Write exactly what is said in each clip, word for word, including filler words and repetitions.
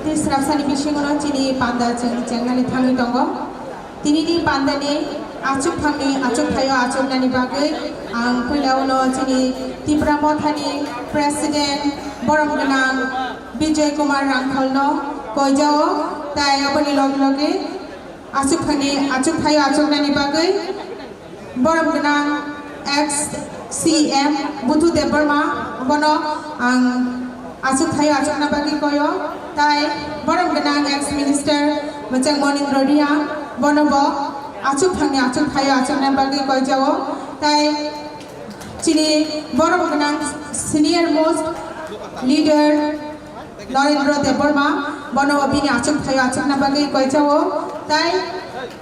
Tei srapsani bisingo chini panda chwng chengnani thangwi tongo. Tinini pandani achukphangni achukthaio achuknani bagwi ang puilauno chini Tipra Mothani President borom gwnang Bijoy Kumar Rangkholno koijao, tai aboni loge loge achukphangni achukthaio achuknani bagwi borom gwnang ex C M Buthu Debbarma bono ang achuk thaio achukna bagwi koyo, tai borom gwnang ex minister Mwchang Monindra Reang bono bo achuk thangni achuk thaio achukna bagwi koijao, tai chini borom gwnang senior most leader Narendra Debbarma bono bo bini achuk thaio achukna bagwi koijao, tai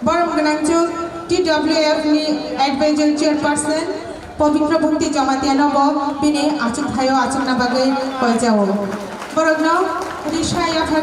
borom gwnang chuk T W F ni advisor chairperson Pabitra Bhakti Jamatia no bo bini achuk thaio achukna bagwi koijao. Borokno risa yapha